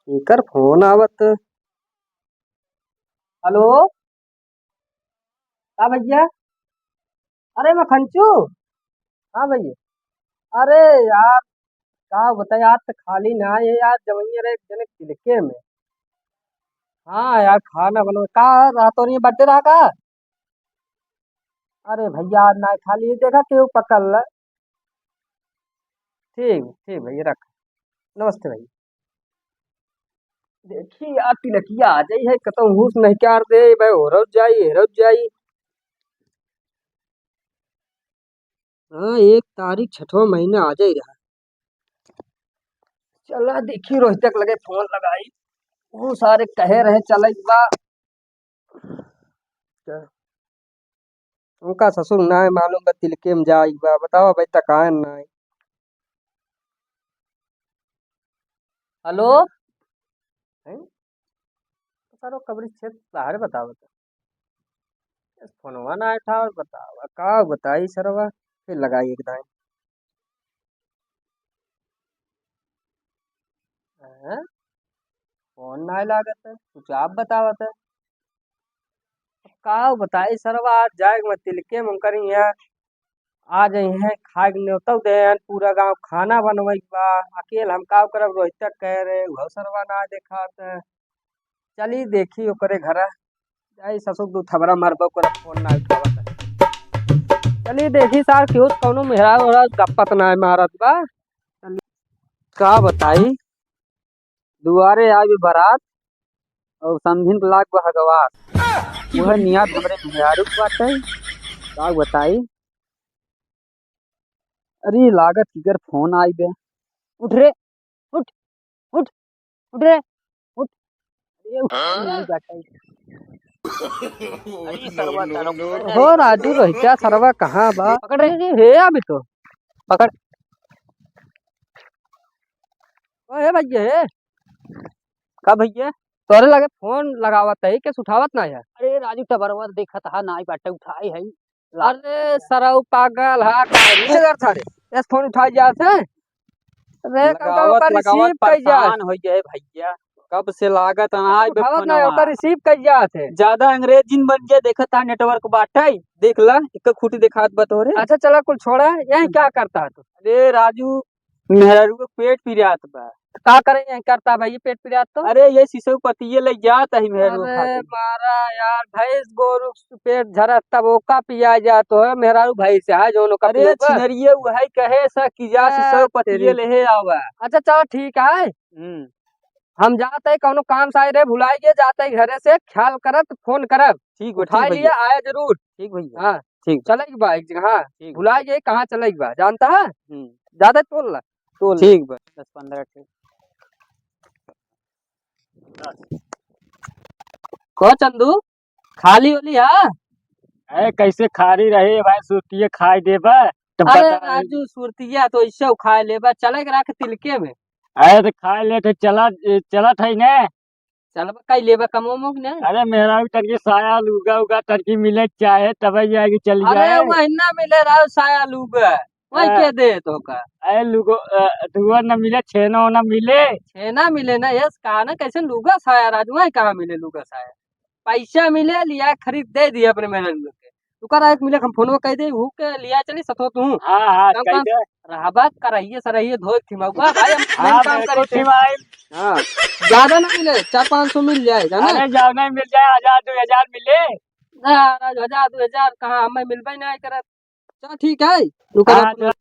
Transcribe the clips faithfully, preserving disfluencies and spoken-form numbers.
केकर फोन आवत? हेलो, का भैया? अरे मखंचू, हाँ भैया। अरे यार, का बताई, आज तो खाली ना है यार, जवनिया रहे एक जने तिलके में। हाँ यार, खाना बनवे का रहा, तोरी बर्थडे रहा का? अरे भैया, आज ना खाली, देखा केहू पकड़ ले। ठीक, ठीक भैया, रख। नमस्ते भैया। देखी यार, तिलकिया आ जाई है, कतौ हुस नहीं कार दे, भाई, होरत जाई, हेरत जाई। हाँ, एक तारीख छठवा महीना आ जाई रहा। चला देखी, रोहितक लगे फोन लगाई, वो सारे कहे रहे चले बा। उनका ससुर नाय मालूम बा, तिलके में जाई बा, बतावा भाई, तकान नाय। हेलो? हैं? सारो कबरी क्षेत्र बाहर बतावत है। इस फोनवा ना उठाओ, बतावा, का बताई सरवा? फिर लगाई एक दाई। हैं? फोन नाय लागत है, कुछ आप बतावत है। अब का बताई सरवा, आज जाए के मैं तिलके में करी है। आ जाई हैं, खाए के न्योतौ देन, पूरा गाँव खाना बनवई के बा। अकेल हम का करब, रोहितक कहे रहे, उहो सरवा ना देखात है। चली देखी ओकरे घरा। जाई ससुर दू थबरा मारबो, ओकरा फोन ना उठावत है। चली देखी सार, केहू से कौनो मेहरारू ओहरारू गप्पत ना मारत बा। चली। का बताई, दुआरे आवे बारात और समधिन लाग बा हगवार। वह नियाद हमरे मेहरारू के बाटे। का बताई? अरे लागत किकर फोन आई बे। उठ रे, उठ, उठ, उठ रे, उठ। अरे उठ, नहीं बाटे। अरे सरवा, no, no, no। हो राजू, रोहित्या सरवा कहाँ बा? पकड़ रे। अरे हे अभी तो। पकड़। ओ हे भैया, हे। का भैया? तोरे लगे फोन लगावत है, केस उठावत ना है। अरे राजू, टबरवा देखत हा, नाई बाटे, उठाई है। अरे सरऊ पागल हा का? नीचे कर सारे। एस फोन उठाई जात है। अरे कब कब लगावत, ओकर लगावत रिसीव कई जात। परेशान हो गए भैया, कब से लागत है, ना आए बे उठावत ना है, फोनवा। ओकर रिसीव कई जात है। ज्यादा अंग्रेजी न बन गया, देखत हा नेटवर्क बाटे, देख ला, एक खूंटी देखात बा तोरे। अच्छा चला, कुल छोड़ा, यही क्या करता है तू? अरे राजू, मेहरारू के पेट पिरात बा। का करे यही करता भाई, पेट पिरात तो? अरे ये सिसऊ पतिये लइ जात ही मेहरारू अरे खातिर। मारा यार, भैंस गोरू पेट झरत तब ओका पिया जात हो, मेहरारू भैंस है जौन ओका अरे पियोगा। छिनरिये उहै कहे सा कि जा ए, सिसऊ पतिये तेरी। लेहे आवा। अच्छा चलो ठीक है, हम्म। हम जात है, कौनो काम से आए रहे, भुलाए गए, जात है घरे से, ख्याल करब तो फोन करब। ठीक बा, उठाए ठीक लिए, भैया। आया जरूर। ठीक भैया। हाँ, ठीक बा। चले के बा एक जगह, हाँ, ठीक बा। भुलाए गए, कहाँ चले के बा, जानता है? हम्म। ज्यादा तोल ला, तोल ला। ठीक बा। दस पन्द्रह ठे। कहो चंदू, खाली होली हा? अरे कैसे खाली रही भाई, सुरतिये खाए देबा। तो अरे बता। राजू, सुरतिया तो ऐसे खाए लेबा, चले के रख तिलके में। अरे तो खाए ले तो चला, ए, चलत है ने। चलबा कई लेबा कमो मो ने। अरे मेहरारू तनकी साया लूगा उगा तनकी मिले चाहे तब जाएगी चल अरे जाए। वही ना मिले राव साया लूगा, वही हाँ। के दे तो का। अरे लूगो, अ, दुआ न मिले, छेना ना मिले। छेना मिले ना, यस कहा ना कैसे लूगा साया राजू, वही कहाँ मिले लूगा साया? पैसा मिले, लिया खरीद दे दिया अपने मेहरारू के। तू कर एक मिले, हम फोनवा कह दे, हु के लिया चली सतो तू। हाँ, हाँ, कम कह काम दे। रहबा करहिए सरहिए धोए थिमौबा, भाई हम हाँ, काम बिल्कुल करी थे। ठीक भाई। हाँ, ज्यादा ना मिले, चार पाँच सौ मिल जाए, जाना? अरे जाओ नहीं मिल जाए, हजार दो हजार मिले। ना, हजार दो हजार कहाँ, हमें मिलबे नहीं करत। चल ठीक है, रुका हाँ, जा।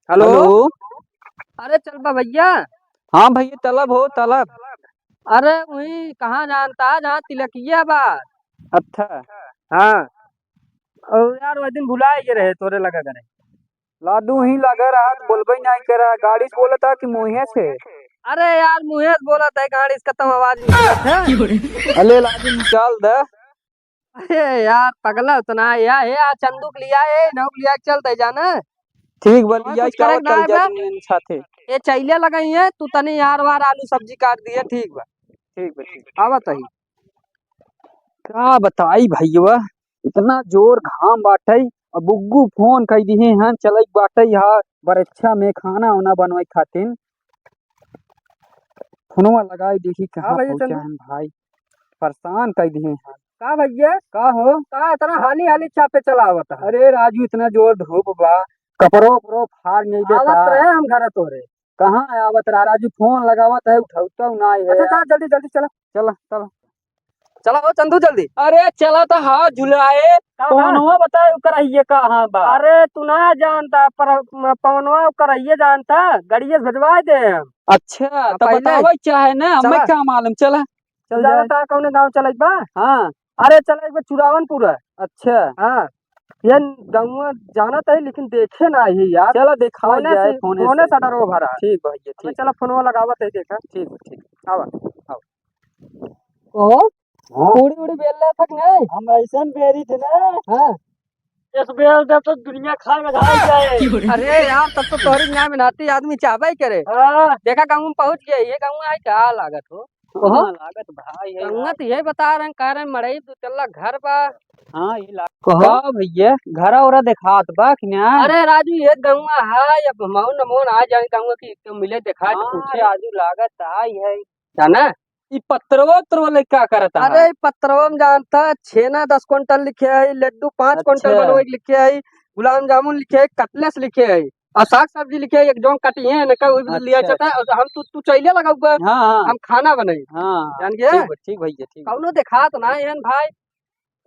हेलो। हेलो। अरे चल बा भैया। हाँ भैया, तलब हो, तलब। अरे वही कहाँ जानता है, जहाँ तिलकिया बा। अच्छा। हाँ। और यार, वह दिन भुलाए गए रहे, तोरे लगा करे। लादू ही लगा रहा, तो बोलबे नहीं करा। गाड़ी से बोला था कि मुँहे से? अरे यार, मुँहे से बोला था, गाड़ी से कतौ आवाज निकलत है। अले लादू निकाल दे। अरे यार, पगला उतना है यार। हे, आ चंदू के लिया, ए, नौ के लिया के चलते जाना। ठीक बा, और लिया कुछ के करे आवत ना चल है जा बा? तुम इन साथे। ये चैले लगाई है, तू तनी यार वार आलू सब्जी काट दिए, ठीक बा? ठीक बा, ठीक। आवत ही। का बताई भैया, इतना जोर घाम बाटे, अब बुग्गू फोन कइ दिहे हन, चलइ बाटइ हा बरच्छा में खाना ओना बनवइ खातिन। फोनवा लगाइ देखी कहाँ भइया पहुँचा चंदू? हन भाई, परेशान कइ दिहे हन। का भइया? का हो? का इतना हाली हाली चापे चलावत है? अरे राजू, इतना जोर धूप बा, कपड़ो उपड़ो फार नहीं देता। आवत रहे हम घर तोरे। कहाँ आवत रहा राजू? फोन लगावत है, उठौता नाहीं है। अच्छा, चला जल्दी जल्दी चला। चला, चला। चला हो चंदू जल्दी। अरे चला तो हाथ झुलाए। का बा? पवनवा बताए ओकर अइये कहाँ बा? अरे तू ना जानता, पर म-, पवनवा ओकर अइये जानता, गड़िये से भेजवाए दे हम। अच्छा, अब तो पहिले बतावे चाहे ना, हमें चला। का मालूम, चला। चल चला जाए। बता कौने गाँव चलत बा? हाँ। अरे चला एक बार चुरावनपुर है। अच्छा। हाँ। ये गाँव जानत है लेकिन देखे ना है यार। चला देखावा फोने जाए, से, फोने फोने से। से डरो भरा। ठीक भइया, अबे ठीक। चला फोनवा लगावत है देखा। ठीक, ठीक। आवा, आवा। कहो, हाँ। पूड़ी उड़ी बेल ले थक नहीं? हम अइसन बेरी थे ना। हाँ। इस बेल दे तो दुनिया खाए में घाई जाए। अरे यार, तब तो तोहरी नाम नाती आदमी चाहबे करे। हाँ। देखा गाँव में पहुँच गए, ये गाँव आए का लागत हो? ओहो। हाँ, लागत भाई है गौवा यार। तो यही बता रहे हैं, कह रहे हैं, मड़ई दो तल्ला घर बा। हाँ, ये लाग-, कहो। का भैया, घरा ओरा देखात बा कि ना? अरे राजू, ये गौवा है, अब हमहू नमोन आ जाए गौवा की, तो मिले देखाए तो हाँ, पूछे। राजू, लागत आई है। जाना? ई पत्रवा उत्रवा ले का करत है? अरे, ई पत्रवा में जानता, छेना दस कुंटल लिखे है, लड्डू पाँच कुंटल अच्छा। बनवे के लिखे है, गुलाब जामुन लिखे है, कटलेस लिखे है। और साग सब्जी लिखे, एक जौन कटी है, इनका वो भी लिया अच्छा, जाता है, अच्छा। और हम तू, तू चैले लगाउबा, हाँ, हाँ। हम खाना बनाई। हाँ, जान गया? ठीक बा, ठीक भैया, ठीक बा। कौनो देखात ना है भाई,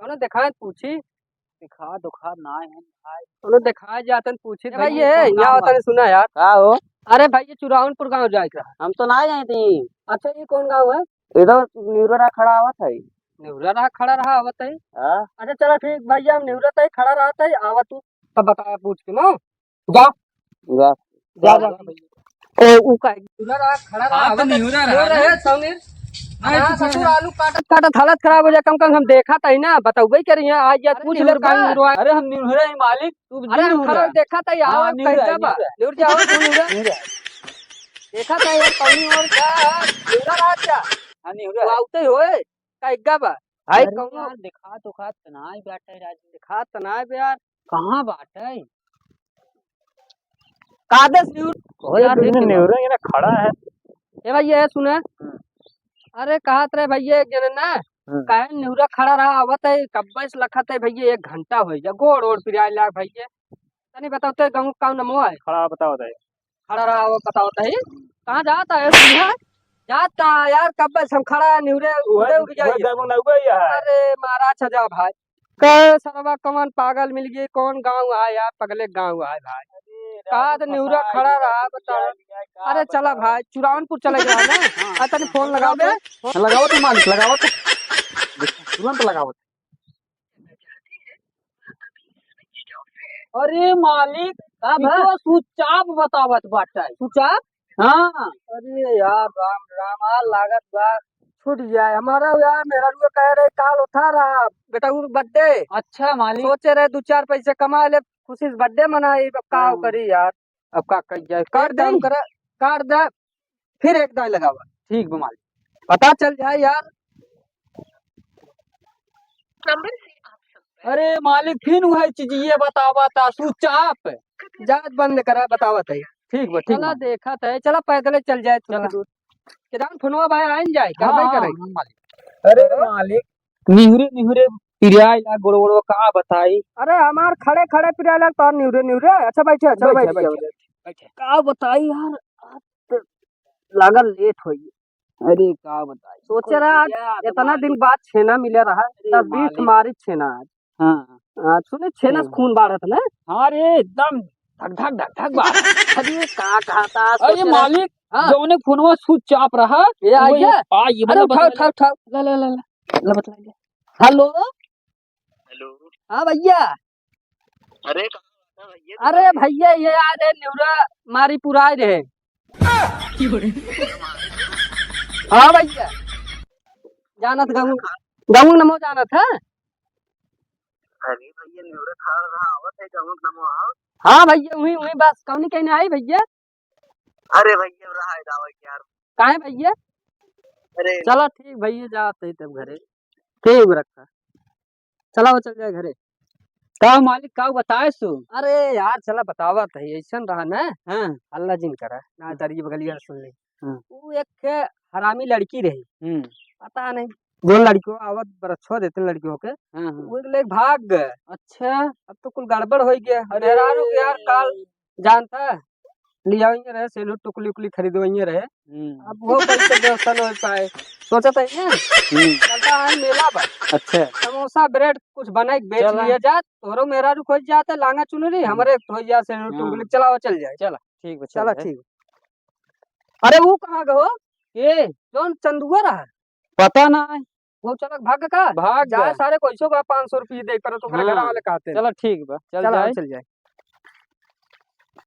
कौनो देखात पूछी। देखात, देखात ना है भाई। कौनो देखात जातन पूछी ए भाई, भाई, ये ये कौन यहाँ गाँव होता है? नहीं सुना यार। का हो? अरे भाई, ये चुरावनपुर गाँव जाए का। हम तो ना जाए थी। अच्छा, ये कौन गाँव है? इधर निउरा रहा खड़ा आवत है। निउरा रहा खड़ा रहा आवत है? हाँ। अच्छा, चला ठीक भैया, हम निउरा तई खड़ा रहत है, आवा तू, तब बताया पूछ के ना। जा। जा। जा, जा। ओ, ऊ का, निउरा रहा, खड़ा रहा, हाँ, तो आवत है। निउरा रहा बोल रहे ना। हैं, सौनीर। नहीं, हाँ, कुछ ससुर नहीं। आलू काटत, काटत हालत खराब हो जाए, कम, कम हम देखा तई ना, बतउबे करी हैं, आज या अरे, पूछ ले निउरा काहे बा। निउरा। अरे, हम निउरा ही मालिक, तू अरे, हम निउरा। खड़ा देखा तई, हाँ, आओ, निउरा, कैसा बा? निउरा। निउर जाओ, तू निउरा। निउरा। देखा तई यार, कौनी और का, निउरा रहा क्या? हाँ, निउरा तू है। आवते होए, का इग्गा बा? भाई, अरे कौनो यार, देखा तो खा, तनाई बैठा है राजू। देखा तनाई बे यार। कहाँ बाटे? कादे से निउर-, कहो यार, यार, देख तुमने के निउरा ये ना खड़ा है। ए भाई, ये सुने। हम्म। अरे, कहत रहे भैया, एक जने ना, हम्म। काहे निउरा खड़ा रहा, आवत है, कब्बे से लखत है भैया, एक घंटा हो गया, गोड़ ओड़ पिराए लाग भैया। तनी बताओ तो, गाँव का नमो है? खड़ा बताओ तो। खड़ा रहा, वो बताओ तो ही। कहाँ जाता है, सुनिया? जाता है यार, कब्बे से हम खड़ा है, निउरे, उड़े उड़ जाइए। अरे, मारा छजा भाई। कहे सरवा कवन पागल मिल गई, कौन गाँव आए यार, पगले गाँव आए भाई। अरे, का तो निहुरा खड़ा रहा, बता। अरे चला भाई, चुरावनपुर चले गया ना। हाँ, आ, तनी फोन लगाओ बे। लगाओ तो मालिक, लगाओ तो। तुरंत लगाओ। अरे मालिक, का ई भा? तो सुचाप बतावत बाटे। सुचाप? हाँ। अरे यार, राम, राम, आ लागत बा, छूट जाए। हमारा यार, मेहरारू कह रहे, काल होता रहा, बेटा, उ birthday। अच्छा, मालिक। सोचे रहे, दो चार पैसे कमा ले, खुशी से birthday मनाई, अब का हाँ। करी यार? अब का कही जाए? एक काट दे, काम करा, काट दे, फिर एक दाई लगावा। ठीक बा, मालिक। पता चल जाए यार। अरे मालिक, फिर वही चीज ये बतावा ता, सुचाप। जात बंद करा, बतावत है। ठीक बा, ठीक चला बा। देखत है, चला पैदल चल जाए थोड़ा चला। दूर। केदार फोनवा भाई आइन जाए, हाँ, करबै हाँ, करे। हाँ, मालिक। अरे मालिक, निहुरे निहुरे पिराइला गोड़ गोड़ का बताई। अरे हमार खड़े खड़े पिराइला तोर निहुरे निहुरे। अच्छा बैठे, अच्छा बैठे, बैठे, बैठे। बैठे। का बताई यार, आज तो लागल लेट होई। अरे का बताई। सोचे रहा, यार, इतना दिन बाद छेना मिले रहा, अरे दस बीस मालिक। मारी छेना आज। हाँ। हाँ, सुने, छेना से हम्म। खून बाढ़त ना। हाँ रे, एकदम धक धक धक धक बाढ़। अरे का कहता, अरे सोचे रहा। मालिक, हाँ। जौने फोनवा सुचाप रहा, ये आ वही गया? आ, ये अरे वाला उठाओ, बतला उठाओ, ले। उठाओ। ला, ला, ला, ला। ला, बतला ले। हेलो। हेलो। हाँ भैया। अरे, कहाँ बात है भैया? अरे भैया, ये आ रहे निउरा मारी पुराए रहे। हाँ भैया, जानत गहूँ, गहूँ नमो जानत है? अरे भैया, निउरा खा रहा, आवत है गहूँ नमो, हाँ? हाँ भैया, वही, वही बस, कौनी कहने आई भैया? अरे भैया, रहा है, जाओ यार। काहे भैया? अरे। चला ठीक भैया, जाते तब घरे। ठीक रखा। चला वो चल जाए घरे। का मालिक, का बताए सो? अरे यार, चला बतावत है, ऐसन रहा ना। हाँ। हल्ला जिन करा, ना हाँ। दरिये बगलिया सुन ले। हाँ। ऊ एक ठे हरामी लड़की रही। हम्म। पता नहीं, जो लड़कियों आवत बरछो देते लड़कियों के, हाँ, हाँ। वो लेके भाग गए। अच्छा। अब तो कुल गड़बड़ हो गया। अरे। मेहरारू के यार काल जानता है, लियावेंगे रहे, सेलूट टुकली उकली खरीदवेंगे रहे। हम्म। अब वो कैसे व्यवस्था न हो पाए। सोचा था ये, हम्म। चलता है मेला बा। अच्छा। समोसा ब्रेड कुछ बनाई के बेच चला। लिया जा, तोरो मेहरारू खोज जाता, लांगा चुनरी, हम्म। हमारे एक खोज जा, सेलूट हाँ। टुकली, चला वो चल जाए। चला, ठीक बा, चल चला, जाए। ठीक। अरे वो कहाँ गए हो? के? जौन चंदुआ रहा? पता ना है। वो चलक भाग का? भाग जाए गए। सारे को ऐसो बा पाँच सौ रुपये दे पर तो ओकरे हाँ। घर वाले कहते हैं। चला ठीक बा, चल चला, जाए। चल जाए।